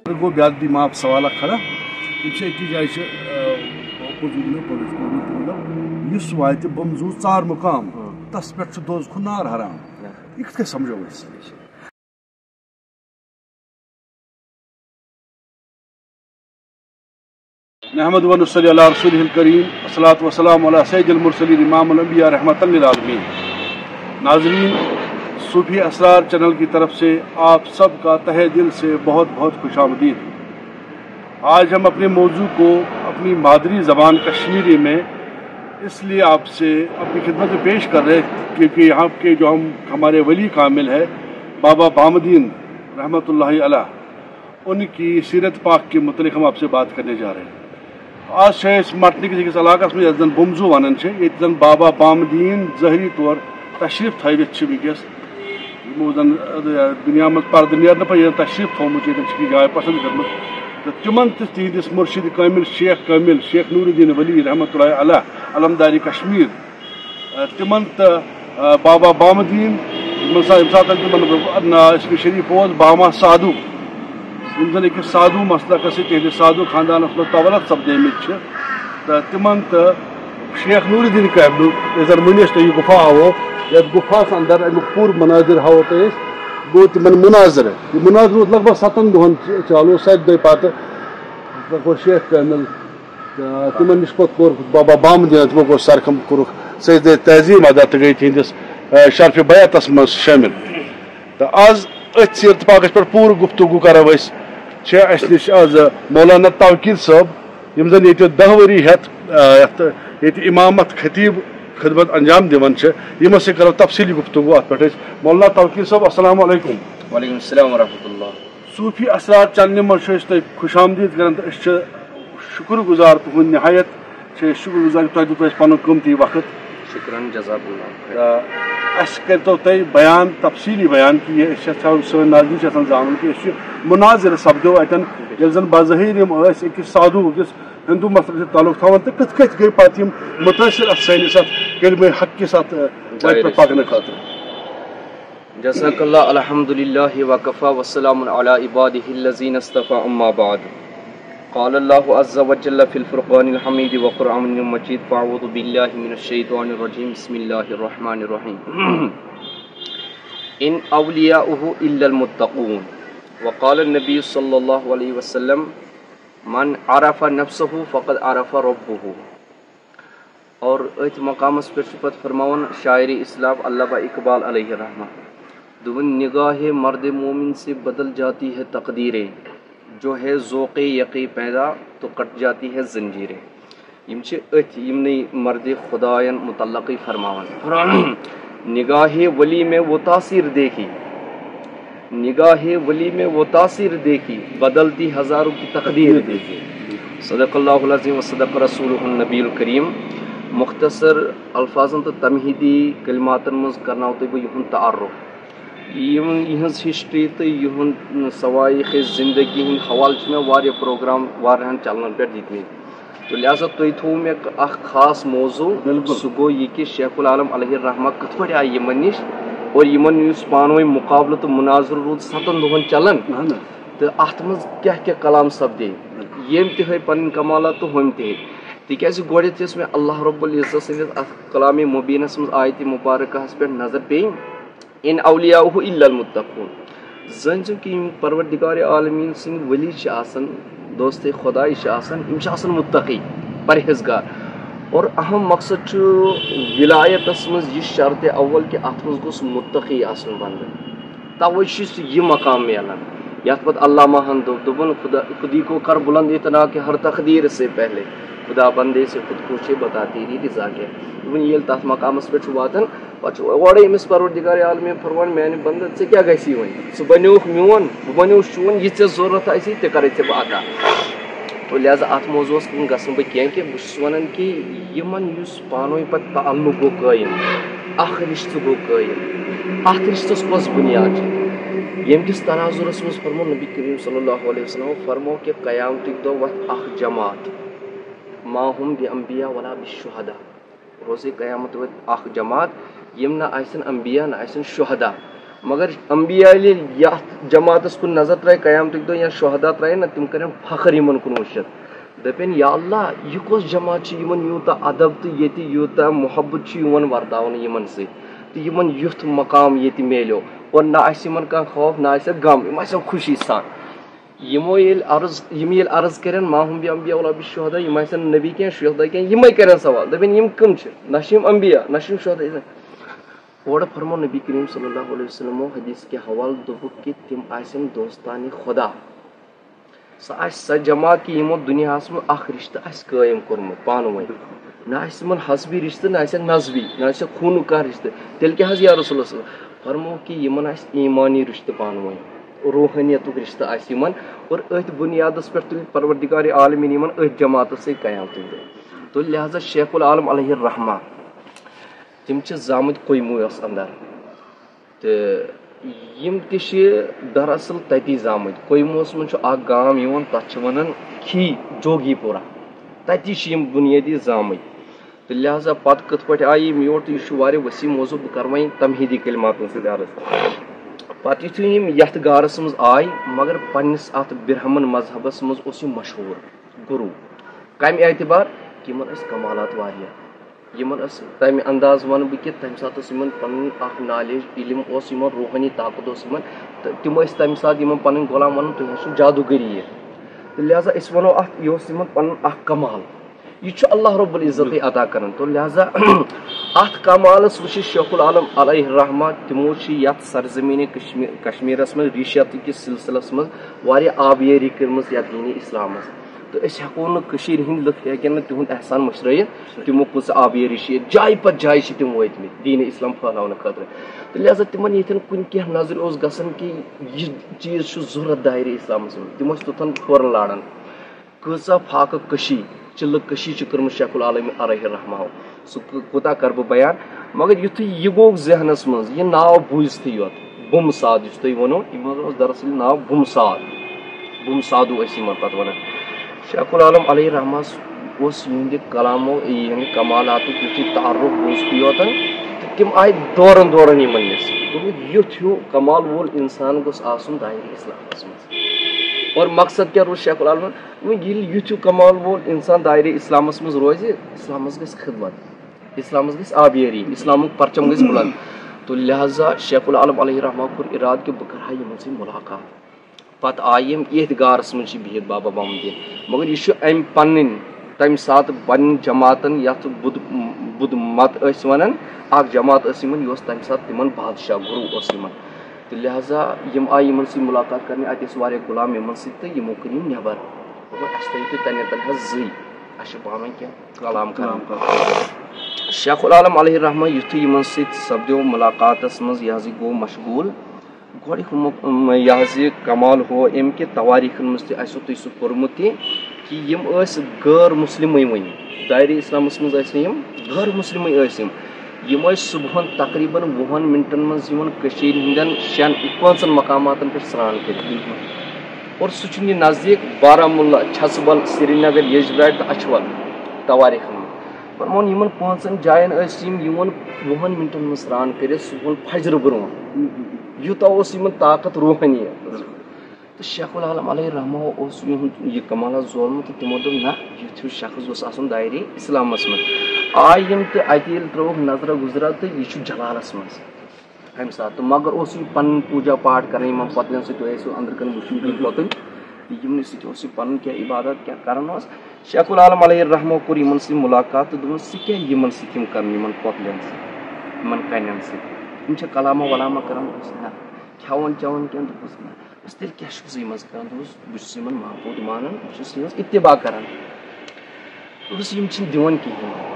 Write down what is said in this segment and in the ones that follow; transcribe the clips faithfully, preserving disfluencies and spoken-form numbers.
گوٚو بیٛاکھ بیٚیہِ معاف سوالہ کھڑا۔ یِم چھِ أکِس جایہِ چھِ، آ، پوٚزُے نہٕ، پوٚزُے چھُ کوٚرمُت، مطلب، یُس واتہِ بۄمزوٗ ژار مُقام، ہاں۔ تَس پٮ۪ٹھ چھُ دوزخُک نار حرام۔ ہاں۔ یہِ کِتھ کٔنۍ سمجھو أسۍ؟ نحمد و نصلی علی رسوله الکریم، الصلاۃ والسلام علی سید المرسلین امام الانبیاء رحمۃ للعالمین۔ ناظرین، صوفی اسرار چینل کی طرف سے آپ سب کا تہہ دل سے بہت بہت خوش آمدید۔ آج ہم اپنے موضوع کو اپنی مادری زبان کشمیری میں اس لیے آپ سے اپنی خدمت میں پیش کر رہے ہیں، کیونکہ یہاں کے جو ہم، ہمارے ولی کامل ہے بابا بامدین رحمۃ اللہ علیہ، ان کی سیرت پاک کے متعلق ہم آپ سے بات کرنے جا رہے ہیں۔ آج چھِ أسۍ مٹنہٕ کِس أکِس علاقس منٛز، یَتھ زَن بُمزوٗ وَنان چھِ، ییٚتہِ زَن بابا بامدیٖن ظٲہری طور تشریٖف تھٲوِتھ چھِ وٕنکیٚس۔ یِمو زَن، ٲں، دُنیا منٛز پردٕ نیرنہٕ پَتہٕ ییٚتٮ۪ن تشریٖف تھوٚومُت چھُ، ییٚتٮ۪ن چھِ یہِ جاے پسنٛد کٔرمٕژ۔ تہٕ تِمن تہٕ تِہنٛدِس مُرشِد کٲمِل شیخ کٲمِل شیخ نوٗر الدیٖن ولی رحمتہ اللہ علیہ، علمدارِ کشمیٖر، ٲں، تِمن تہٕ، ٲں، بابا بامدیٖن، یِمن سا-، ییٚمہِ ساتہٕ تِمن ناو اسمِ شریٖف اوس باما سادھو، یِم زَن أکِس سادھو مسلکس سۭتۍ، تِہنٛدِس سادھو خاندانس منٛز تولد سپدیمٕتۍ چھِ، تہٕ تِمن تہٕ شیخ نوٗر الدیٖن کٲمِل، یُس زَن وٕنِس تۄہہِ یہِ گُفا ہاوو، یَتھ گُفاہَس اندر اَمیُک پوٗرٕ مناظر ہاوو تۄہہِ أسۍ۔ گوٚو تِمن مناظر، یہِ مناظر اوس لگ بگ ستن دۄہن چالو، ستہِ دۄہہِ پتہٕ گوٚو شیخ کٲمِل، تہٕ تِمن نِش پتہٕ کوٚر بابا بامدیٖنن، تِمو کوٚر سرکم، کوٚرُکھ سجدے تعظیٖم ادا تہٕ گٔے تِہنٛدِس، آ، شرفِ بیعتس منٛز شٲمِل۔ تہٕ آز أتھۍ سیٖرت پاکس پٮ۪ٹھ پوٗرٕ گفتگو کرو أسۍ۔ چھِ اَسہِ نِش آز مولانا توقیٖر صٲب، یِم زَن ییٚتہِ دَہ ؤری ہٮ۪تھ، آ، یَتھ، ییٚتہِ اِمامت خطیٖب خدمت انجام دِوان چھِ، یِمن سۭتۍ کرو تفصیٖلی گفتگو اَتھ پٮ۪ٹھ أسۍ۔ مولانا توقیٖر صٲب، السلام علیکم۔ وعلیکم السلام ورحمۃ اللہ۔ صوٗفی اسرار چینلہِ منٛز چھِ أسۍ تۄہہِ خوش آمدید کران تہٕ أسۍ چھِ شُکر گُزار تُہُنٛد نہایت۔ چھِ أسۍ شُکر گُزار کہِ تۄہہِ دیُتوُ اَسہِ پَنُن قۭمتی وقت۔ شُکرَن، جزاک اللہ خیر۔ تہٕ اَسہِ کٔرۍتو تُہۍ بیان، تفصیٖلی بیان کہِ یہِ أسۍ چھِ یَژھان، سٲنۍ ناظریٖن چھِ یَژھان زانُن کہِ أسۍ چھِ مناظر سپدیو اَتٮ۪ن، ییٚلہِ زَن بظٲہِر یِم ٲسۍ أکِس سادھوٗ، أکِس ہِندوٗ مسلک سۭتۍ تعلق تھاوان، تہٕ کِتھ کٔنۍ گٔے پَتہٕ یِم مُتٲثِر اَتھ سٲنِس اَتھ کلمہ حق کِس اَتھ، ٲ، وَتہِ پٮ۪ٹھ پَکنہٕ خٲطرٕ۔ جزاک اللہ، الحمدللہ وکفی وسلام علی عبادہ الذین اصطفی، اما بعد۔ قال اللہ عز وجل فی الفرقان الحمید وقرآن مجید، فاعوذ باللہ من الشیطان الرجیم، بسم اللہ الرحمن الرحیم۔ ان اولیاؤہ الا المتقون۔ وقال النبی صلی اللہ علیہ وسلم، من عرف نفسہ فقد عرف ربہ۔ اور أتھۍ مقامس پٮ۪ٹھ چھُ پتہٕ فرماوان شاعر اسلام علامہ اقبال علیہ الرحمہ، دوٚپُن، نگاہ مرد مومن سے بدل جاتی ہے تقدیریں، جو ہے ذوق یقیں پیدا تو کٹ جاتی ہے زنجیریں۔ یِم چھِ أتھۍ یِمنٕے مرد خدایَن متعلقٕے فرماوان۔ فرماوان، نگاہ ولی میں وہ تاثیر دیکھی، نگاہ ولی میں وہ تاثیر دیکھی، بدلتی ہزاروں کی تقدیر دیکھی۔ صدق اللہ العظیم و صدق رسولہ النبی الکریم۔ مختصر الفاظن تہٕ تمہیدی کلماتن منٛز کرناو تۄہہِ بہٕ یِہُنٛد تعارُف۔ یِم، یِہٕنٛز ہسٹری تہٕ یِہُنٛد سوائق زندگی ہٕنٛدۍ حوالہٕ چھِ مےٚ واریاہ پروگرام واریاہن چینلن پٮ۪ٹھ دِتمٕتۍ۔ تہٕ لہذا تُہۍ تھوٚو مےٚ اکھ خاص موضوع، بالکل۔ سُہ گوٚو یہِ کہِ شیخ العالم علیہ الرحمہ کِتھ پٲٹھۍ آیہِ یِمن نِش اور یِمن یُس پانہٕ ؤنۍ مقابلہٕ تہٕ مناظرٕ روٗد ستن دۄہن چلان۔ اہن حظ۔ تہٕ اتھ منٛز کیاہ کیاہ کلام سپدے، بالکل۔ ییٚمۍ تہِ ہٲے پنٕنۍ کمالات تہٕ ہُمۍ تہِ ہٲے۔ تِکیازِ گۄڈٕنیتھ یۄس مےٚ اللہ رب العزت سٕنٛدِس اتھ کلام مبینس منٛز آیتِ مبارکہس پٮ۪ٹھ نظر پیٚیہِ، ان اولیاءہ الا المتقون۔ زٲنۍ زیو کہِ یِم پروردگار عالمین سٕنٛدۍ ولی چھِ آسان، دوستِ خداے چھِ آسان، یِم چھِ آسان متقی، پرہیزگار۔ اور اہم مقصد چھُ ولایتس منٛز یہِ شرطِ اول کہِ اتھ منٛز گوٚژھ متقی آسُن بندٕ۔ توے چھُ سُہ یہِ مقام میلان، یتھ پتہٕ علامہ ہن دوٚپ، دوٚپُن، خدا، خودی کو کر بلند اتنا کہ ہر تقدیر سے پہلے خدا بندے سے خود پوچھے، بتا تیری رضا کیا۔ دوٚپُن، ییٚلہِ تتھ مقامس پٮ۪ٹھ چھُ واتان، پتہٕ چھُ اورے أمِس پروردگار عالمین فرمان، میانہِ بندٕ، ژےٚ کیٛاہ گژھی وۄنۍ؟ ژٕ بنیوکھ میون، بہٕ بنیوس چون، یہِ ژےٚ ضروٗرت آسی، تہِ کرے ژےٚ بہٕ عطا۔ تو لہذا اتھ موضوعس کُن گژھٕ نہٕ بہٕ کینٛہہ کہِ بہٕ چھُس ونان کہِ یِمن یُس پانہٕ ؤنۍ پتہٕ تعلق گوٚو قٲیِم، اکھ رشتہٕ گوٚو قٲیِم، اتھ رشتس کۄس بنیاد چھِ؟ ییٚمہِ کِس تناظرس منٛز فرموو نبی کریم صلی اللہ علیہ وسلم، فرموو کہِ قیامتٕکۍ دۄہ وتھِ اکھ جماعت، ما ہم بانبیاء ولا بالشہداء۔ روزِ قیامت وٲتۍ اکھ جماعت، یِم نہ آسن انبیاء، نہ آسن شہداء، مگر انبیاء ییٚلہِ یتھ جماعتس کُن نظر ترایہِ قیامتٕکۍ دۄہ یا شہدا ترایہِ نہ، تِم کرن فخر یِمن کُن وٕچھِتھ۔ دپن، یا اللہ، یہِ کۄس جماعت چھِ، یِمن یوٗتاہ ادب تہٕ ییٚتہِ یوٗتاہ محبت چھُ یِوان ورتاونہٕ یِمن سۭتۍ، تہٕ یِمن یُتھ مقام ییٚتہِ میلیو، اور نہ آسہِ یِمن کانٛہہ خوف، نہ آسٮ۪کھ غم، یِم آسن خوشی سان۔ یِمو ییٚلہِ عرض، یِم ییٚلہِ عرض کرن، ما ہم بی انبیاء ولا بی شہدا، یِم آسن نبی کینٛہہ، شہدا کینٛہہ، یِمے کرن سوال، دپن، یِم کٕم چھِ؟ نہ چھِ یِم انبیاء، نہ چھِ یِم شہدا۔ اورٕ فرموو نبی کریم صلی اللہ علیہ وسلمو حدیث کہِ حوالہٕ، دوٚپُکھ کہِ تِم آسن دوستان خدا۔ سۄ آسہِ سۄ جماعت کہِ یِمو دُنیاہس منٛز اکھ رشتہٕ آسہِ قٲیِم کوٚرمُت پانہٕ ؤنۍ۔ نہ آسہِ تِمن حسبی رشتہٕ، نہ آسٮ۪کھ نسبی، نہ آسٮ۪کھ خوٗنُک کانٛہہ رشتہٕ۔ تیٚلہِ کیٛاہ حظ یا رسول اللہ صلی اللہ علیہ وسلم؟ فرموو کہِ یِمن آسہِ ایٖمانی رشتہٕ پانہٕ ؤنۍ، روحٲنیتُک رشتہٕ آسہِ یِمن، اور أتھۍ بُنیادس پٮ۪ٹھ تُلہِ پروردگار عالمین یِمن أتھۍ جماعتس سۭتۍ قیامتٕکۍ دۄہ۔ تو لہذا شیخ العالم علیہ الرحمہ، تِم چھِ زامٕتۍ قویمویس اندر۔ تہٕ یِم تہِ چھِ دراصل تَتی زامٕتۍ۔ قویموس منٛز چھُ اکھ گام یِوان، تَتھ چھِ وَنان کھی جوگی پورہ۔ تَتی چھِ یِم بُنیٲدی زامٕتۍ۔ تہٕ لہذا پَتہٕ کِتھ پٲٹھۍ آیہِ یِم یور، تہٕ یہِ چھُ واریاہ وسیع موضوع، بہٕ کَرٕ وۄنۍ تمہیٖدی کلماتَن سۭتۍ عرض۔ پَتہٕ یُتھُے یِم یَتھ گارَس منٛز آے، مگر پنٛنِس اَتھ برہمن مذہبَس منٛز اوس یہِ مشہوٗر گُروٗ۔ کَمہِ اعتبار؟ کہِ یِمَن ٲسۍ کمالات واریاہ۔ یِمن ٲس تمہِ انداز ونہٕ بہٕ کہِ تمہِ ساتہٕ ٲس یِمن پنُن اکھ نالیج، علم اوس یِمن، روحٲنی طاقت اوس یِمن، تہٕ تِم ٲسۍ تمہِ ساتہٕ یِمن پنٕنۍ غلام ونان، تُہۍ حظ چھِو جادوگٔری یہِ۔ تہٕ لہذا أسۍ ونو اتھ، یہِ اوس یِمن پنُن اکھ کمال۔ یہِ چھُ اللہ رب العزتٕے عطا کران۔ تو لہذا اتھ کمالس وٕچھِتھ شیخ العالم علیہ الرحمہ، تِمو چھِ یتھ سرزمین کشمیر، کشمیرس منٛز ریشتہٕ کِس سلسلس منٛز واریاہ آبیٲری کٔرمٕژ یتھ دینِ اسلامس۔ تہٕ أسۍ ہٮ۪کو نہٕ، کٔشیٖرِ ہٕنٛدۍ لُکھ ہٮ۪کن نہٕ تِہُنٛد احسان مٔشرٲیِتھ، تِمو کۭژاہ آبیٲری چھِ ییٚتہِ۔ جایہِ پتہٕ جایہِ چھِ تِم وٲتمٕتۍ دیٖنِ اسلام پھٔہلاونہٕ خٲطرٕ۔ تہٕ لہذا تِمن ییٚتٮ۪ن کُنہِ کینٛہہ نظرِ اوس گژھان کہِ یہِ چیٖز چھُ ضروٗرت دایرِ اسلامس منٛز، تِم ٲسۍ توٚتن فوراً لاران۔ کۭژاہ فاقہٕ کشی، چِلہٕ کشی چھِ کٔرمٕژ شیخ العالم علیہ الرحمہ۔ سُہ کو-، کوٗتاہ کرٕ بہٕ بیان؟ مگر یُتھُے یہِ گوٚو ذہنس منٛز، یہِ ناو بوٗزتھٕے یوت، بُم ساد یُس تۄہہِ ووٚنوُ، یِمن اوس دراصل یہِ ناو بُم ساد۔ بُم سادو ٲسۍ یِمن پتہٕ ونان۔ شیخ العالم علیہ رحمس اوس یِہنٛدِ کلامو، یِہنٛدِ کمالاتُک یُتھُے تعارُف بوٗزتھٕے یوتن، تہٕ تِم آیہِ دورن دورن یِمن نِش۔ دوٚپُکھ، یُتھ ہیوٗ کمال وول انسان گوٚژھ آسُن دایرِ اسلامس منٛز۔ اور مقصد کیٛاہ روٗد شیخ العالمن؟ دوٚپُن، ییٚلہِ یُتھ ہیوٗ کمال وول انسان دایرِ اسلامس منٛز روزِ، اسلامس گژھِ خدمت، اسلامس گژھِ آبیٲری، اسلامُک پرچم گژھِ بُلند۔ تو لہذا شیخ العالم علیہ رحمہ کوٚر ارادٕ کہِ بہٕ کرٕ ہا یِمن سۭتۍ ملاقات۔ پتہٕ آیہِ یِم ییٚتھۍ گارس منٛز چھِ بِہِتھ بابا محمد الدین، مگر یہِ چھُ امہِ پنٕنۍ، تمہِ ساتہٕ پنٕنۍ جماعتن یتھ بُد، بُد مت ٲسۍ ونان، اکھ جماعت ٲس یِمن، یہِ اوس تمہِ ساتہٕ تِمن بادشاہ گُروٗ اوس یِمن۔ تہٕ لہذا یِم آیہِ یِمن سۭتۍ مُلاقات کرنہِ، اتہِ ٲسۍ واریاہ غلام یِمن سۭتۍ، تہٕ یِمو کٔر یِم نٮ۪بر۔ دوٚپُن، اسہِ تھٲیِو تُہۍ تنہِ تنہِ حظ زٕے، اسہِ چھُ پانہٕ ؤنۍ کینٛہہ کلام کرُن۔ کلام کرُن۔ شیخ العالم علیہ الرحمہ یُتھُے یِمن سۭتۍ سپدیو مُلاقاتس منٛز، یہِ حظ یہِ گوٚو مشغوٗل۔ گۄڈٕ ہُمُک، یہِ حظ یہِ کمال ہو أمۍ کہِ تواریٖخن منٛز تہِ آسیو تُہۍ سُہ پوٚرمُت تہِ کہِ یِم ٲسۍ غٲر مسلمٕے وۄنۍ۔ دایرِ اسلامس منٛز ٲسۍ نہٕ یِم، غٲر مسلمٕے ٲسۍ یِم۔ یِم ٲسۍ صُبحن تقریباً وُہن منٹن منٛز یِوان کٔشیٖرِ ہٕنٛدٮ۪ن شٮ۪ن پانٛژن مقاماتن پٮ۪ٹھ سرٛان کٔرِتھ۔ اور سُہ چھُنہٕ یہِ نزدیٖک بارہمولہ، چھژٕبل، سرینگر، یجبراڑِ تہٕ اچھول تواریٖخن منٛز۔ فرمون، یِمن پانٛژن جاین ٲسۍ یِم یِوان وُہن منٹن منٛز سرٛان کٔرِتھ صُبحن فجرٕ برونٛہہ۔ یوٗتاہ اوس یِمن طاقت روحٲنی۔ تہٕ شیخ العالم علیہ رحمہ اوس یِہُنٛد یہِ کمال حظ زورمُت تہٕ تِمو دوٚپ، نہ، یُتھ ہیوٗ شخص گوٚژھ آسُن دایرِ اسلامس منٛز۔ آے یِم تہٕ اَتہِ ییٚلہِ ترٛووُکھ نظرہ گُزرا تہٕ یہِ چھُ جلالس منٛز۔ اَمہِ ساتہٕ تہٕ مگر اوس یہِ پنُن پوٗجا پاٹھ کران یِمن پۄتلٮ۪ن سۭتۍ، تُہۍ ٲسِو أنٛدرٕ کَنہِ وٕچھِو یِم پۄتٕلۍ، تہٕ یِمنٕے سۭتۍ اوس یہِ پنُن کینٛہہ عبادت کینٛہہ کران اوس۔ شیخ العالم علیہ رحمہ کوٚر یِمن سۭتۍ مُلاقات تہٕ دوٚپُن، ژٕ کیٛاہ یِمن سۭتۍ یِم کران، یِمن پۄتلٮ۪ن سۭتۍ، یِمن کَنٮ۪ن سۭتۍ؟ یِم چھا کلامہ ولامہ کران؟ دوٚپُس، نہ۔ کھٮ۪وان چٮ۪وان کینٛہہ؟ دوٚپُس، نہ۔ دوٚپُس، تیٚلہِ کیٛاہ چھُکھ ژٕ یِمن سۭتۍ کران؟ دوٚپُس، بہٕ چھُس یِمن معبوٗد مانان، بہٕ چھُس یِہٕنٛز اتباع کران۔ دوٚپُس، یِم چھِنہٕ دِوان کِہیٖنۍ۔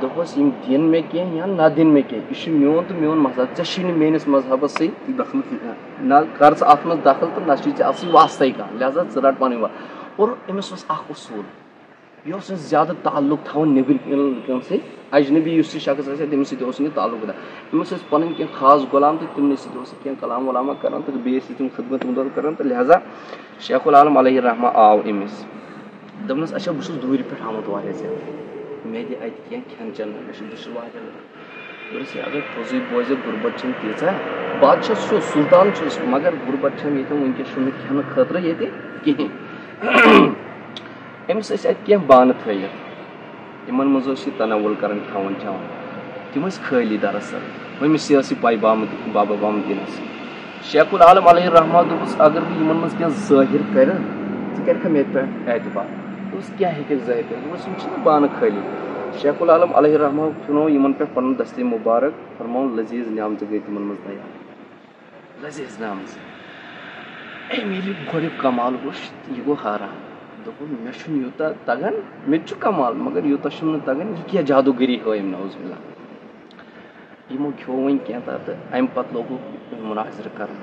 دوٚپُس، یِم دِن مےٚ کینٛہہ یا نہ دِن مےٚ کینٛہہ، یہِ چھُ میون تہٕ میون مذہب، ژےٚ چھُے نہٕ میٲنِس مذہبس سۭتۍ دخل کینٛہہ۔ نہ کر ژٕ اتھ منٛز دخل تہٕ نہ چھُے ژےٚ اتھ سۭتۍ واسطے کانٛہہ، لہذا ژٕ رٹ پنٕنۍ وتھ۔ اور أمِس اوس اکھ اصوٗل، یہِ اوس نہٕ زیادٕ تعلق تھاوان نیٚبٕرۍ کٮ۪ن لُکن سۭتۍ، اجنبی یُس یہِ شخص آسہِ ہا، تٔمِس سۭتۍ اوس نہٕ یہِ تعلق گژھان۔ أمِس ٲسۍ پنٕنۍ کینٛہہ خاص غلام تہٕ تِمنٕے سۭتۍ اوس یہِ کینٛہہ کلام ولامہ کران تہٕ بیٚیہِ ٲسۍ تِم خدمت مدد کران تہٕ لہذا شیخ العالم علیہ رحمہ آو أمِس۔ دوٚپنَس، اچھا، بہٕ چھُس دوٗرِ پٮ۪ٹھ آمُت واریاہ زیادٕ، مےٚ دِ اَتہِ کینٛہہ کھٮ۪ن چٮ۪ن، مےٚ چھُ، بہٕ چھُس واریاہ لُکھ۔ دوٚپُس، "ہے، اگر پوٚزُے بوزِ، غُربت چھَم تیٖژاہ، بادشاہ چھُس، سُلطان چھُس، مگر غُربت چھَم ییٚتہِ وٕنکیٚس چھُنہٕ کھٮ۪نہٕ خٲطرٕ ییٚتہِ کِہیٖنۍ۔" أمِس ٲسۍ اَتہِ کینٛہہ بانہٕ تھٲیِتھ، یِمَن منٛز اوس یہِ تناول کَران، کھٮ۪وان چٮ۪وان۔ تِم ٲسۍ خٲلی دراصل، ہُمِس یہِ ٲس یہِ پَے بامہٕ، بابا بامہٕ دیٖنَس۔ شیخ العالم علیہ الرحمہ دوٚپُس، "اگر بہٕ یِمَن منٛز کینٛہہ ظٲہِر کَرٕ، ژٕ کَرِکھا مےٚ پٮ۪ٹھ اعتبار؟" دوٚپُس، "کیٛاہ ہیٚکَکھ ظٲہِر کٔرِتھ؟" دوٚپُس، "یِم چھِنہٕ بانہٕ خٲلی۔" شیخ العالم علیہ الرحمہ پھِرنوو یِمَن پٮ۪ٹھ پَنُن دستِ مُبارک، فرمووُن، لذیذ نعمژٕ گٔے تِمَن منٛز تیار۔ لذیذ نعمژٕ۔ أمۍ ییٚلہِ گۄڈٕنیُک کمال وُچھ، یہِ گوٚو حٲران۔ دوٚپُن، "مےٚ چھُنہٕ یوٗتاہ تَگان، مےٚ تہِ چھُ کمال، مگر یوٗتاہ چھُم نہٕ تَگان، یہِ کیٛاہ جادوٗگٔری ہٲو أمۍ، نعوذ باللہ۔" یِمو کھیوٚو وۄنۍ کینٛہہ تہٕ تہٕ اَمہِ پَتہٕ لوگُکھ مناظرٕ کَرُن۔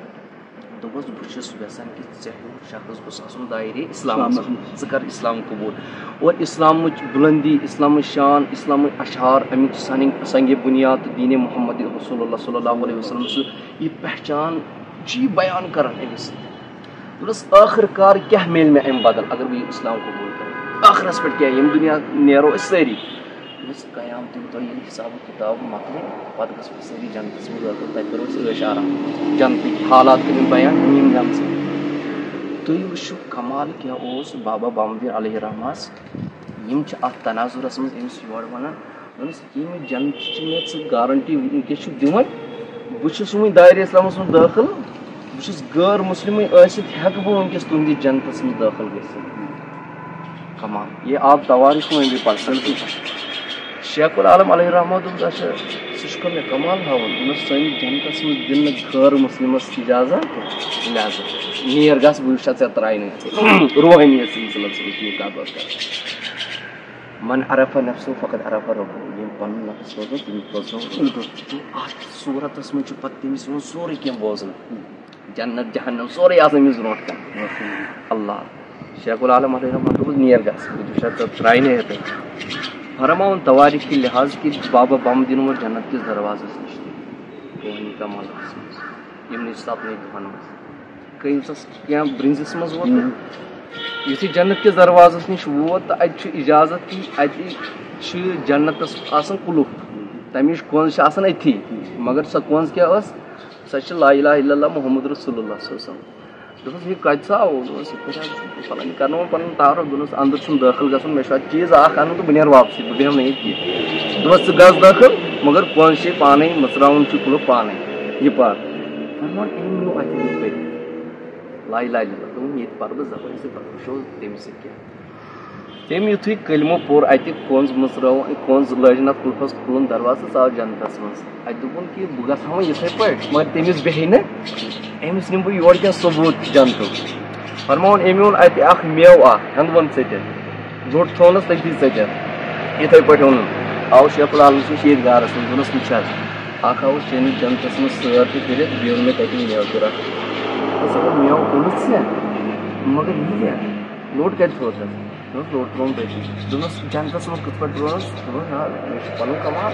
دوٚپُس، "بہٕ چھُس یَژھان کہِ ژےٚ ہیوٗ شخص گوٚژھ آسُن دایرے اِسلامَس منٛز، ژٕ کَر اِسلام قبوٗل۔" اور اِسلامٕچ بُلندی، اِسلامٕچ شان، اِسلامٕچ اَشعار، اَمِچ سنگ، سنگِ بُنیاد تہٕ دیٖنِ محمد رسول اللہ صلی اللہ علیہ وسلم سُہ یہِ پہچان چھُ یہِ بیان کران أمِس۔ دوٚپُس، "ٲخٕر کار کیٛاہ میلہِ مےٚ اَمہِ بدل اگر بہٕ یہِ اِسلام قبوٗل کرٕ؟ ٲخرس پٮ۪ٹھ کیٛاہ، ییٚمہِ دُنیا نیرو أسۍ سٲری؟" دوٚپُس، "قیامتُک دۄہ ییٚلہِ حساب و کِتاب مۄکلہِ، پتہٕ گژھو أسۍ سٲری جنتس منٛز دٲخل، تَتہِ کرو أسۍ عٲش آرام۔" جنتٕکۍ حالات کٔرِم بیان، یِم نعمژٕ۔ تُہۍ وٕچھِو کمال کیٛاہ اوس بابا بامدیٖن علیہ رحمس۔ یِم چھِ اتھ تناظرس منٛز أمِس یورٕ ونان، دوٚپنس، "ییٚمہِ جنتٕچ مےٚ ژٕ گارنٹی وٕنکیٚس چھُکھ دِوان، بہٕ چھُس وُنہِ دایرِ اسلامس منٛز دٲخل، بہٕ چھُس غٲر مسلمٕے ٲسِتھ ہٮ۪کہٕ بہٕ وٕنکیٚس تُہنٛدِس جنتس منٛز دٲخل گٔژھِتھ۔" کمال، یہ آو توارث میں بھی پڑھ سکتی۔ شیخ العالم علیہ رحمہ دوٚپُس، "اچھا، ژٕ چھُکھا مےٚ کمال ہاوان؟" دوٚپنس، "سٲنِس جنتس منٛز دِنہٕ غٲر مسلمس اجازت، لہذا نیر گژھ، بہٕ وٕچھا ژےٚ ترٛاینہٕ روحٲنیت سلسلس منٛز یہِ کتھ باتھ کران۔" من عرف نفسه فقد عرف ربه۔ ییٚمۍ پنُن نفس روزو، تٔمۍ روزو۔ تہٕ اتھ صورتس منٛز چھُ پتہٕ تٔمِس یِوان سورُے کینٛہہ بوزنہٕ۔ جنت، جہنم، سورُے آسان أمِس برونٛٹھ کَنہِ۔ اللہ۔ شیخ العالم علیہ رحمہ دوٚپُس، "نیر گژھ، بہٕ دِمہٕ سا ژےٚ ترٛاینہٕ یَتَے۔" فرماوُن توارِخ کہِ لحاظ کہِ بابا بم دِنہٕ وۄنۍ جنت کِس دروازس نِش تہِ۔ کوہنی کمالس منٛز۔ یِمنٕے سپنٕے دۄہن منٛز۔ کٔمۍ سَس کینٛہہ برٛنٛزِس منٛز ووت۔ ہم۔ یُتھُے جنت کِس دروازس نِش ووت تہٕ اَتہِ چھُ اجازت کہِ اَتہِ چھُ جنتس آسان قُلُف۔ تَمِچ کۄنٛز چھِ آسان أتھی۔ مگر سۄ کۄنٛز کیٛاہ ٲس؟ سۄ چھِ لا الہ الا اللہ محمد رسول اللہ صلی اللہ علیہ وسلم۔ دوٚپُس، "یہِ کَتہِ سا آو؟" دوٚپُس، "یِتھ پٲٹھۍ حظ چھُ فلٲنۍ کرناوُن پَنُن تعارُف۔" دوٚپنَس، "اَندَر چھُنہٕ دٲخل گژھُن، مےٚ چھُ اَتہِ چیٖز اَکھ اَنُن تہٕ بہٕ نیرٕ واپسٕے، بہٕ بیٚہمہٕ نہٕ ییٚتہِ کینٛہہ۔" دوٚپمَس، "ژٕ گژھ دٲخل، مگر کۄنٛز چھے پانَے، مٕژراوُن چھُے قُلُف پانَے، یہِ پَر۔" فرماوُن، أمۍ نیوٗ اَتھِ یہِ کٔرِتھ۔ لا اله الا اللہ۔ دوٚپُن، "ییٚتہِ پَرٕ بہٕ زبٲنۍ سۭتۍ، پَتہٕ وٕچھو تٔمِس سۭتۍ کیٛاہ۔" تٔمۍ یُتھُے کلمہٕ پوٚر اَتہِ، کۄنٛز مٕژرٲو، کۄنٛز لٲج نہٕ اَتھ قُلفَس کھُلُن، دروازٕ ژاو جنتَس منٛز۔ اَتہِ دوٚپُن کہِ بہٕ گژھٕ ہا وۄنۍ یِتھَے پٲٹھۍ، مگر تٔمِس بیٚہہِ نہٕ، أمِس نِمہٕ بہٕ یورٕ کینٛہہ ثبوٗت جنتُک۔ فرماوُن، أمۍ اوٚن اَتہِ اَکھ مٮ۪وٕ اَکھ ہٮ۪نٛدوَن ژٔٹِتھ، لوٚٹ تھوٚونَس تٔتی ژٔٹِتھ۔ یِتھَے پٲٹھۍ اوٚنُن۔ آو شیخ العالم سٕنٛدِس ییٚتہِ گارَس منٛز، دوٚپنَس، "وٕچھ حظ، اَکھ آوُس چٲنِس جنتَس منٛز سٲر تہِ کٔرِتھ، بیٚیہِ اوٚن مےٚ تَتہِ مٮ۪وٕ تہِ رَٹھ۔" دوٚپمَس، "اَگر مٮ۪وٕ اوٚنُتھ ژےٚ، مگر یہِ کیٛاہ؟ لوٚٹ کَتہِ تھوٚوتھ؟" دوٚپنَس، "لوٚٹ ترٛووُم تٔتی۔" دوٚپنَس، "جنتَس منٛز کِتھ پٲٹھۍ ترٛوونَس؟" دوٚپنَس، "نہ، مےٚ چھُ پَنُن کمال۔"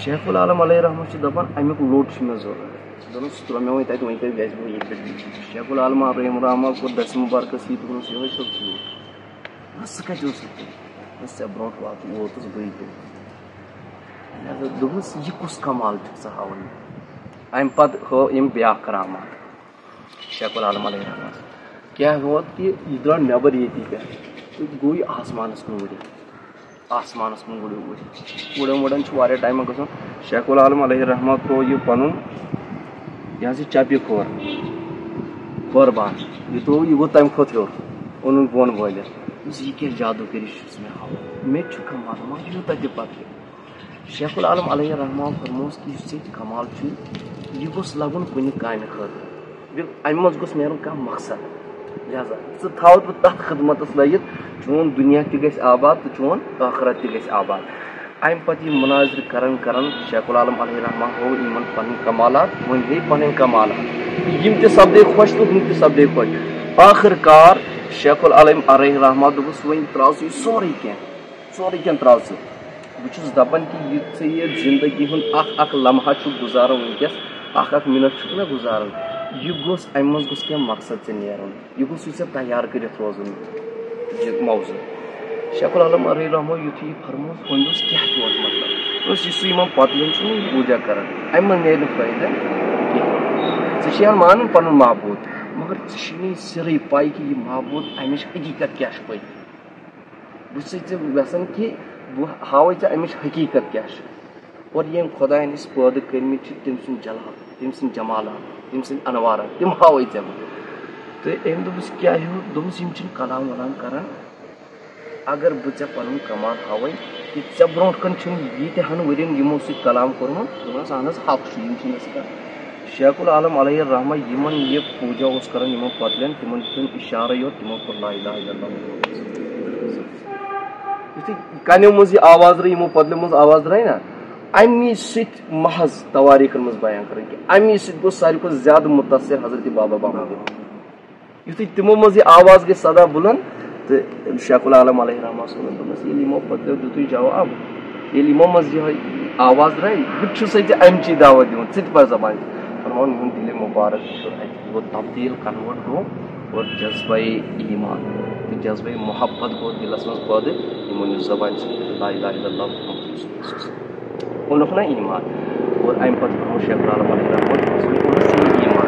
شیخ العالم علیہ رحمت چھُ دَپان، "اَمیُک لوٚٹ چھُ مےٚ ضروٗرت۔" دوٚپنَس، "سُہ ترٛوو مےٚ وۄنۍ تَتہِ، وۄنۍ کَتہِ گژھِ بہٕ ییٚتہِ پٮ۪ٹھ؟" شیخ العالم رحمہ رحمہ کوٚر دَسہِ مُبارکَس یہِ، دوٚپنَس، "یِہوٚے چھُکھ ژوٗر۔" دوٚپنَس، "سُہ کَتہِ اوس یِتھ کٔنۍ؟" دوٚپنَس، "ژےٚ برونٛٹھ واتُن ووتُس بٕے تہِ۔" لہذا دوٚپنَس، "یہِ کُس کمال چھُکھ ژٕ ہاوان مےٚ؟" اَمہِ پَتہٕ ہٲو أمۍ بیٛاکھ کرامات۔ شیخ العالم علیہ رحمت۔ کیٛاہ ووت کہِ یہِ درٛاو نٮ۪بر ییٚتی پٮ۪ٹھ تہٕ گوٚو یہِ آسمانَس کُن وُڈِتھ۔ آسمانَس کُن وُڈِتھ وُڈِتھ۔ وُڈان وُڈان چھُ واریاہ ٹایمہ گژھان۔ شیخ العالم علیہ رحمت ترٛوو یہِ پَنُن، یہِ حظ یہِ چَپہِ کھور، کھور بنٛد۔ یہِ ترٛوو، یہِ گوٚو تَمہِ کھۄتہٕ ہیوٚر، اوٚنُن بۄن وٲلِتھ۔ دوٚپُس، "یہِ کیٛاہ جادوٗگٔری چھُس مےٚ ہاوان؟ مےٚ تہِ چھُ کمال، مگر یوٗتاہ تہِ پَتہٕ۔" شیخ العالم علیہ رحمہ فرمووُس کہِ یُس ییٚتہِ کمال چھُ، یہِ گوٚژھ لَگُن کُنہِ کامہِ خٲطرٕ۔ یہِ، اَمہِ منٛز گوٚژھ نیرُن کانٛہہ مقصد۔ لہذا ژٕ تھاوَتھ بہٕ تَتھ خدمتَس لٲگِتھ، چون دُنیا تہِ گژھِ آباد تہٕ چون ٲخرت تہِ گژھِ آباد۔ اَمہِ پَتہٕ یہِ مُناظرٕ کران کران شیخ العالم علیہ رحمہ ہوو یِمَن پَنٕنۍ کمالات، وۄنۍ گٔے پَنٕنۍ کمالات۔ یِم تہِ سپدے خۄش تہٕ ہُم تہِ سپدے خۄش۔ ٲخٕر کار شیخ العالم علیہ رحمہ دوٚپُس، "وۄنۍ ترٛاو ژٕ یہِ سورُے کینٛہہ۔" سورُے کینٛہہ ترٛاو ژٕ۔ بہٕ چھُس دَپان کہِ یہِ ژٕ یہِ زِندگی ہُنٛد اَکھ اَکھ لمحہ چھُکھ گُزاران وٕنکیٚس، اَکھ اَکھ مِنَٹ چھُکھ نہ گُزاران، یہِ گوٚژھ، اَمہِ منٛز گوٚژھ کینٛہہ مقصد ژےٚ نیرُن، یہِ گوٚژھ ژےٚ تیار کٔرِتھ روزُن یہِ موضوٗع۔ شیخ العالم علیہ رحمہ یُتھُے یہِ فرمووُس، وۄنۍ اوس کیٛاہ تہِ اوس مطلب۔ یُس یُس یِمن پۄتلٮ۪ن چھُ نہٕ یہِ پوٗجا کران، اَمہِ منٛز نیرِ نہٕ فٲیدٕ کینٛہہ۔ ژٕ چھِ یَن مانان پَنُن معبوٗد، مگر ژےٚ چھُے نہٕ یہِ سِرٕے پَے کہِ یہِ معبوٗد، اَمِچ حقیٖقت کیٛاہ چھِ پٔتۍ کِنۍ۔ بہٕ چھُسَے ژےٚ یَژھان کہِ بہٕ ہاوَے ژےٚ اَمِچ حقیٖقت کیٛاہ چھِ۔ اور ییٚمۍ خۄدایَن أسۍ پٲدٕ کٔرمٕتۍ چھِ، تٔمۍ سُنٛد جلال، تٔمۍ سٕنٛدۍ جمالات، تٔمۍ سٕنٛدۍ اَنوارات، تِم ہاوَے ژےٚ بہٕ۔ تہٕ أمۍ دوٚپُس، کیٛاہ ہیوٗ؟ دوٚپُس، یِم چھِنہٕ کلام ولام کران۔ اگر بہٕ ژےٚ پنُن کمال ہاوے کہِ ژےٚ برونٛٹھ کن چھُنہٕ ییٖتیٛاہن ؤرین یِمو سۭتۍ کلام کوٚرمُت، دوٚپنس، اہن حظ، حق چھُ، یِم چھِنہٕ اَسہِ کران۔ شیخ العالم علیہ الرحمہ یِمن یہِ پوٗجا اوس کران، یِمن پۄتلٮ۪ن، تِمن دیُتُن اشارے یوت، تِمو کوٚر لا الہ الا اللہ محمد رسول اللہ۔ یُتھُے کنیو منٛز یہِ آواز درٛاے، یِمو پۄتلٮ۪و منٛز آواز درٛاے نا، امی سۭتۍ محض تواریٖخن منٛز بیان کران کہِ امی سۭتۍ گوٚو ساروی کھۄتہٕ زیادٕ مُتاثر حضرت بابا بابا۔ یُتھُے تِمو منٛز یہِ آواز گٔے صدا بُلند، تہٕ شیخ العالم علیہ رحمہ صٲبن دوٚپنَس، ییٚلہِ یِمو پَتہٕ دیُتُے جواب، ییٚلہِ یِمو منٛز یِہوٚے آواز درٛاے، بہٕ تہِ چھُسَے ژےٚ اَمچی دعوت دِوان، ژٕ تہِ پَر زبان۔ فرماوُن، یِہُنٛد دِلِ مُبارک چھُ اَتہِ گوٚو تبدیٖل، convert گوٚو، اور جذبَے ایٖمان تہٕ جذبَے محبت گوٚو دِلَس منٛز پٲدٕ، یِمو یُس زبانہِ سۭتۍ لا الہ الا اللہ محمد رسول اللہ۔ اوٚنُکھ نہ ایمان۔ اور اَمہِ پَتہٕ فرموو شیخ العالم علیہ رحمہ، یہِ اوس نہٕ ایمان،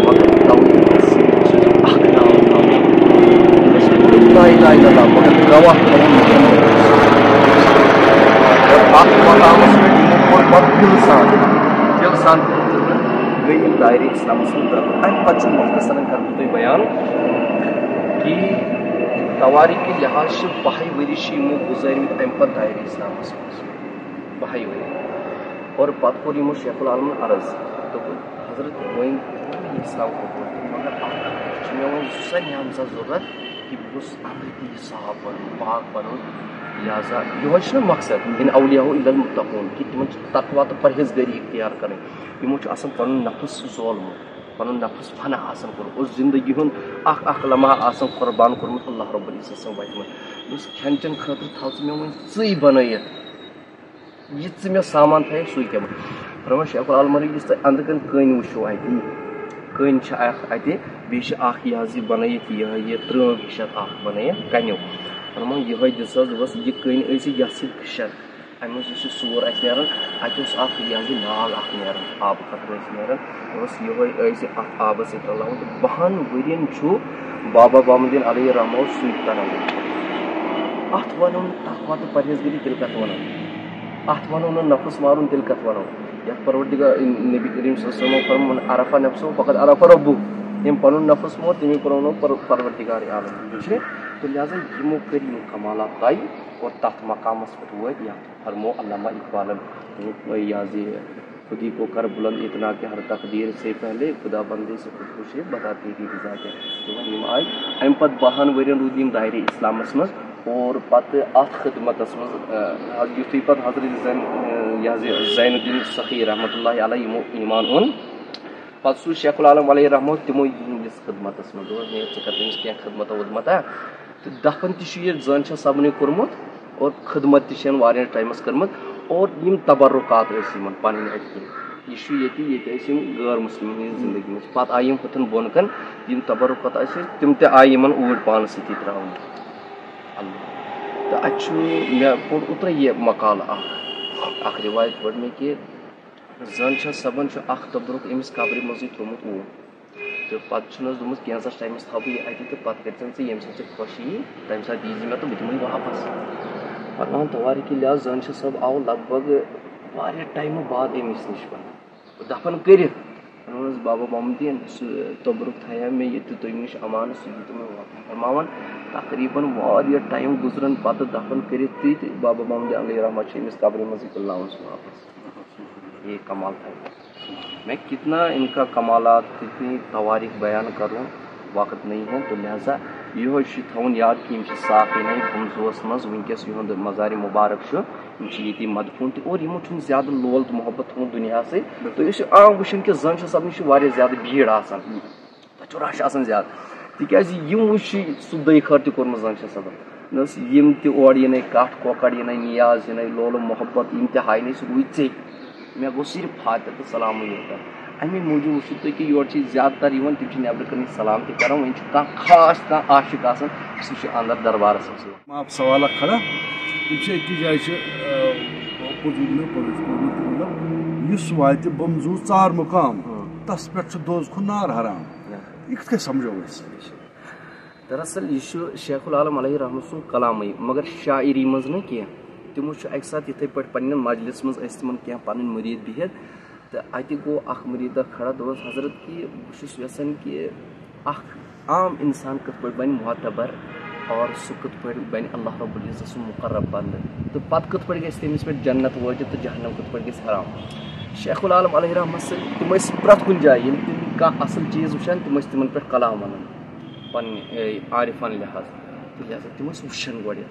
مگر توحیٖد سۭتۍ چھُ اکھ ناو تھاوُن۔ یہِ اوس نہٕ لا الہ الا اللہ، مگر گواہ تھاوُن محمد۔ اور اَتھ مقامَس پٮ۪ٹھ یِمو کوٚر پَتہٕ دِل سان، دِل سان گٔے یِم دایرِ اِسلامَس منٛز دٲخٕل۔ اَمہِ پَتہٕ چھُ مختصرن کَرٕ بہٕ تۄہہِ بیان کہِ تواریٖخ کہِ لحاظ چھِ بَہَے ؤری چھِ یِمو گُزٲرمٕتۍ اَمہِ پَتہٕ دایرِ اِسلامَس منٛز۔ بَہَے ؤری۔ اور پَتہٕ کوٚر یِمو شیخ العالمَن عرض، دوٚپُن، حضرت، وۄنۍ کوٚر مےٚ یہِ اِسلام قبوٗل، مگر اَکھ کَتھ چھِ مےٚ وۄنۍ سۄ نعمژا ضوٚرَتھ کہِ بہٕ گوٚژھ اَمرِ تہِ یہِ صاف بَنُن، پاک بَنُن۔ لہذا یِہوٚے چھُنہ مقصد، ان اولیاء الا المتقون، کہِ تِمَن چھِ تقویٰ تہٕ پرہیزگٲری اختیار کَرٕنۍ۔ یِمو چھُ آسان پَنُن نفس زولمُت، پَنُن نفس فنا آسان کوٚرمُت، اور زندگی ہُنٛد اَکھ اَکھ لمحہ آسان قربان کوٚرمُت اللہ رب العزت سٕنٛدِ وَتہِ منٛز۔ دوٚپُس، کھٮ۪ن چٮ۪ن خٲطرٕ تھاو ژٕ مےٚ وۄنۍ ژٕے بَنٲیِتھ۔ یہِ ژٕ مےٚ سامان تھایَکھ، سُے کھٮ۪مہٕ۔ فرماوان شیخ العالمن، یُس تۄہہِ أنٛدرٕ کَنۍ کٔنۍ وٕچھِو اَتہِ، کٔنۍ چھِ اَکھ اَتہِ، بیٚیہِ چھِ اَکھ یہِ حظ یہِ بَنٲیِتھ، یِہوٚے یہِ ترٛٲم ہِش اَتھ اَکھ بَنٲیِتھ کَنیو۔ فرماوان، یِہوٚے دِژ حظ، دوٚپُس، یہِ کٔنۍ ٲسۍ یہِ یَتھ سۭتۍ کھٕشَر۔ اَمہِ منٛز یُس یہِ سوٗر آسہِ نیران، اَتہِ اوس اَکھ یہِ حظ یہِ ناگ اَکھ نیران، آبہٕ قطرٕ ٲسۍ نیران، دوٚپُس، یِہوٚے ٲسۍ اَتھ آبَس سۭتۍ رَلاوان۔ تہٕ بَہَن ؤرِین چھُ بابا بامدیٖن علیہ رحمہ سُے کَران۔ اَتھ وَنو نہٕ تقویٰ تہٕ پرہیزگٲری، تیٚلہِ کَتھ وَنو؟ اَتھ وَنو نہٕ نفس مارُن، تیٚلہِ کَتھ وَنو؟ یَتھ پروردگار، نبی کریم صلی اللہ علیہ وسلم فرموو، "من عرف نفسه فقد عرف ربه"۔ ییٚمۍ پَنُن نفس مور، تٔمۍ پرٛونو پر-، پروردگار عالم۔ ٹھیٖک چھُ؟ تہٕ لہذا یِمو کٔرۍ یِم کمالات طے اور تَتھ مقامَس پٮ۪ٹھ وٲتۍ، یَتھ فرموو علامہ اقبالن، یہِ حظ یہِ، "خودی کو کر بلند اتنا کہ ہر تقدیر سے پہلے خدا بندے سے خود پوچھے، بتا تیری رضا کیا ہے۔" دوٚپُن، یِم آے، اَمہِ پَتہٕ بَہَن ؤرِین روٗدۍ یِم دایرِ اِسلامَس منٛز، اور پَتہٕ اَتھ خدمتَس منٛز، آ، یُتھُے پَتہٕ حضرت زین، آ، یہِ حظ یہِ زین الدین سخی رحمتہ اللہ علیہ یِمو ایمان اوٚن، پَتہٕ سوٗز شیخ العالم علیہ رحمہ تِمو یِہِنٛدِس خدمتَس منٛز۔ دوٚپُکھ، "ہے، ژٕ کَر تٔمِس کینٛہہ خدمتہ وُدمتہ؟" تہٕ دفن تہِ چھُ یہِ زٲنشاہ صٲبنٕے کوٚرمُت اور خدمت تہِ چھِ یِم واریاہ ٹایمَس کٔرمٕژ، اور یِم تبرکات ٲسۍ یِمَن پَنٕنۍ اَتہِ کینٛہہ۔ یہِ چھُ ییٚتہِ، ییٚتہِ ٲسۍ یِم غٲر مُسلِمَن ہِنٛدِ زِندگی منٛز۔ پَتہٕ آیہِ یِم ہُتھَن بۄن کَن، یِم تبرکات ٲسۍ، تِم تہِ آیہِ یِمَن اوٗرۍ پانَس سۭتی ترٛاونہٕ۔ اللہ۔ تہٕ اَتہِ چھُ، مےٚ پوٚر اوترَے یہِ مقالہٕ اَکھ، اَکھ رِوایت پٔر مےٚ کہِ زٲنشاہ صٲبَن چھُ اَکھ تبرُک أمِس قبرِ منٛزٕے تھوٚومُت اوٗر۔ تہٕ پَتہٕ چھُنَس دوٚپمُت، "کینٛژَس ٹایمَس تھاوٕ بہٕ یہِ اَتی تہٕ پَتہٕ کٔرۍ زٮ۪ن ژٕ ییٚمہِ ساتہٕ ژےٚ خۄش یِیی، تَمہِ ساتہٕ دیٖزِ مےٚ تہٕ بہٕ دِمَے واپَس۔" فرمان تواریٖخ لحاظ زٲنشاہ صٲب آو لگ بگ واریاہ ٹایمہٕ بعد أمِس نِش پَتہٕ دفن کٔرِتھ۔ ووٚنُن حظ، "بابا محمدیٖن، سُہ توٚبرُک تھایو مےٚ ییٚتہِ تۄہہِ نِش امانت، سُہ دیُت مےٚ واپس۔" فرماوان، تقریباً واریاہ ٹایم گُزرن پتہٕ دفن کٔرِتھ تہِ، تہٕ بابا محمدیٖن علیہ رحمت چھِ أمِس قبرِ منٛزٕے تُلناوان سُہ واپس۔ یہ کمال تھا۔ میں کتنا ان کا کمالات، کتنی تواریخ بیان کروں، وقت نہیں ہے، تو لہذا یہوے چھُ تھاوُن یاد کہِ یِم چھِ ساقی نَے بُمزوس منٛز وٕنکیٚس یِہُنٛد مزارِ مُبارک چھُ۔ یِم چھِ ییٚتی مدفوٗن تہِ، اور یِمو چھُنہٕ زیادٕ لول تہٕ محبت تھوٚمُت دُنیاہَسٕے۔ تُہۍ ٲسِو عام وٕچھان کہِ زٲنشاہ صٲبنہِ چھِ واریاہ زیادٕ بھیٖڑ آسان، تَتہِ چھُ رش آسان زیادٕ، تِکیٛازِ یِم وٕچھ چھِ سُہ دٔے خٲر تہِ کوٚرمُت زٲنشاہ صٲبَن۔ نہ ٲس یِم تہِ اورٕ یِنَے، کَٹھ کۄکَر یِنَے، نیاز یِنَے، لولہٕ محبت، یِم تہِ ہاے نَے، سُہ گوٚو ژے۔ مےٚ گوٚو صرف فاتحہ تہٕ سلامٕے یوت۔ اَمی موٗجوٗب وٕچھِو تُہۍ کہِ یورٕ چھِ زیادٕ تر یِوان، تِم چھِ نٮ۪برٕ کَنہِ سلام تہِ کَران، وۄنۍ چھُ کانٛہہ خاص کانٛہہ عاشق آسان، سُہ چھُ اَندَر دربارَس منٛز یِوان۔ معاف سوال اکھ کھڑا۔ یِم چھِ أکِس جایہِ چھِ، آ، پوٚز ووٚن مےٚ، پوٚز ووٚن مےٚ، مطلب، یُس واتہِ بُمژوٗ ژار مُقام، ہاں۔ تَس پٮ۪ٹھ چھُ دوزخُک نار حرام۔ نعم۔ یہِ کِتھ کٔنۍ سَمجھو أسۍ؟ دراصل یہِ چھُ شیخ العالم علیہ رحمت سُنٛد کلامٕے، مگر شاعری منٛز نہٕ کینٛہہ۔ تِمو چھُ اَکہِ ساتہٕ یِتھَے پٲٹھۍ پنٛنٮ۪ن مجلِس منٛز ٲسۍ تِمَن کینٛہہ پَنٕنۍ مُریٖد بِہِتھ، تہٕ اَتہِ گوٚو اَکھ مُریٖدا کھڑا، دوٚپُس، "حضرت، کہِ بہٕ چھُس یَژھان کہِ اَکھ عام اِنسان کِتھ پٲٹھۍ بَنہِ معتبر اور سُہ کِتھ پٲٹھۍ بَنہِ اللہ رب العزت سُنٛد مُقرب بنٛدٕ، تہٕ پَتہٕ کِتھ پٲٹھۍ گژھِ تٔمِس پٮ۪ٹھ جنت وٲجِب تہٕ جہنم کِتھ پٲٹھۍ گژھِ حرام؟" شیخ العالم علیہ رحمت سٕنٛدۍ تِم ٲسۍ پرٛٮ۪تھ کُنہِ جایہِ، ییٚلہِ تِم کانٛہہ اَصٕل چیٖز وٕچھان، تِم ٲسۍ تِمَن پٮ۪ٹھ کلام وَنان پنٛنہِ، اے، عارفانہٕ لحاظ۔ تہٕ لہذا تِم ٲسۍ وٕچھان گۄڈٕ۔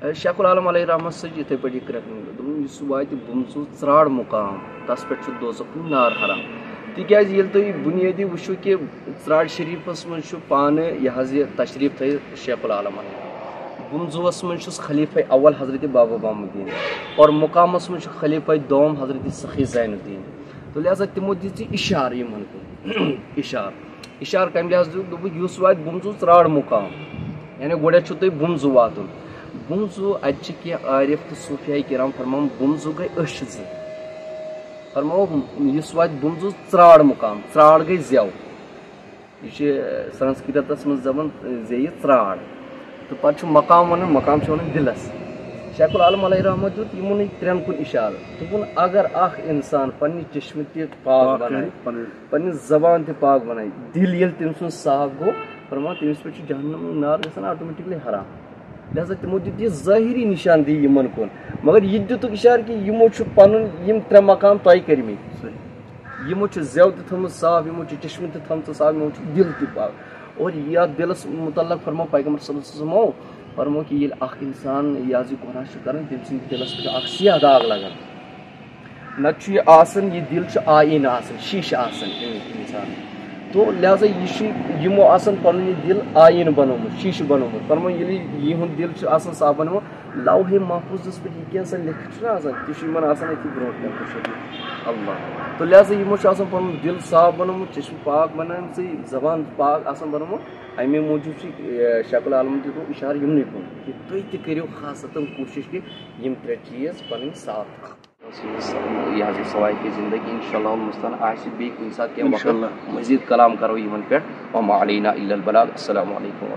اے، شیخ العالم علیہ رحمت سٕنٛز یِتھَے پٲٹھۍ یہِ کرٛٮ۪کھ، دوٚپُن، "یُس واتہِ بُمژوٗ ژرٛاڑ مُقام، تَس پٮ۪ٹھ چھُ دوزخُک نار حرام۔" تِکیٛازِ ییٚلہِ تُہۍ بُنیٲدی وٕچھِو کہِ ژرٛاڑِ شریٖفَس منٛز چھُ پانہٕ یہِ حظ یہِ تشریٖف تھٲیِتھ شیخ العالمَن۔ بُمژوٗوَس منٛز چھُس خلیفہ اول حضرت بابا بام الدین اور مُقامَس منٛز چھُ خلیفہ دوم حضرت سخی زین الدین۔ تہٕ لہذا تِمو دِژ یہِ اِشارٕ یِمَن کُن۔ اِشارٕ۔ اِشارٕ کَمہِ لحاظ دیُت؟ دوٚپُکھ، "یُس واتہِ بُمژوٗ ژرٛاڑ مُقام۔" یعنی گۄڈٕنٮ۪تھ چھُو تۄہہِ بُمژوٗ واتُن۔ بُمژوٗ، اَتہِ چھِ کینٛہہ عارف تہٕ صوٗفیاے کرام فرماوان، بُمژوٗ گٔے أچھ زٕ۔ فرماوو، یُس واتہِ بُمژوٗ ژرٛاڑ مُقام، ژرٛاڑ گٔے زٮ۪و۔ یہِ چھِ سنسکرتس منٛز دَپان زیٚیہِ ژرٛاڑ۔ تہٕ پتہٕ چھُ مقام وَنان، مقام چھُ وَنان دِلس۔ شیخ العالم علیہ رحمت دیُت یِمنٕے ترٛٮ۪ن کُن اِشارٕ۔ دوٚپُن، اگر اکھ اِنسان پننہِ چشمہٕ تہِ پاک پاک بنایہِ، کرِ پنٕنۍ۔ پننہِ زبان تہِ پاک بنایہِ، دِل ییٚلہِ تٔمۍ سُنٛد صاف گوٚو، فرمان، تٔمِس پٮ۪ٹھ چھُ جہنمُک نار گژھان آٹومیٹکلی حرام۔ لہذا تِمو دیُت یہِ ظٲہری نشاندہی یِمن کُن، مگر یہِ تہِ دیُتُکھ اِشارٕ کہِ یِمو چھُ پنُن یِم ترٛےٚ مقام طے کٔرمٕتۍ۔ صحیح۔ یِمو چھُ زٮ۪و تہِ تھٲومٕژ صاف، یِمو چھُ چشمہٕ تہِ تھٲومٕژ صاف، یِمو چھُ دِل تہِ پاک۔ اور یتھ دِلس متعلق فرموو پیغمبر صلی اللہ علیہ وسلمو، فرموو کہِ ییٚلہِ اکھ انسان یہِ حظ یہِ گۄناہ چھُ کران، تٔمۍ سٕنٛدِ دِلس پٮ۪ٹھ چھُ اکھ سیاہ داغ لگان۔ نتہٕ چھُ یہِ آسان، یہِ دِل چھُ آیٖنہٕ آسان، شیٖشہٕ آسان اَمہِ انسان۔ تو لہذا یہِ چھُ، یِمو آسان پنُن یہِ دِل آیٖنہٕ بنومُت، شیٖشہٕ بنومُت۔ فرموو، ییٚلہِ یِہُنٛد دِل چھُ آسان صاف بنومُت، لوحے محفوظس پٮ۪ٹھ یہِ کینٛہہ سا لیکھِتھ چھُنہ آسان، تہِ چھُ یِمن آسان أتھی برونٛٹھ کَنہِ کُشٲدی اللہ۔ تو لہذا یِمو چھُ آسان پنُن دِل صاف بنومُت، چشمہٕ پاک بنٲومٕژٕے، زبان پاک آسان بنومُت۔ اَمے موٗجوٗب چھُ، اے، شیخ العالمن تہِ گوٚو اِشارٕ یِمنٕے کُن کہِ تُہۍ تہِ کٔرِو خاصتن کوٗشِش کہِ یِم ترٛےٚ چیٖز پنٕنۍ صاف تھاوٕنۍ۔ یہِ حظ یہِ سوایہِ زندگی، انشاءاللہ المستعان آسہِ بیٚیہِ کُنہِ ساتہٕ کینٛہہ وقت انشاءاللہ۔ مزید کلام کرو یِمن پٮ۪ٹھ۔ وما علینا الا البلاغ۔ السلام علیکم۔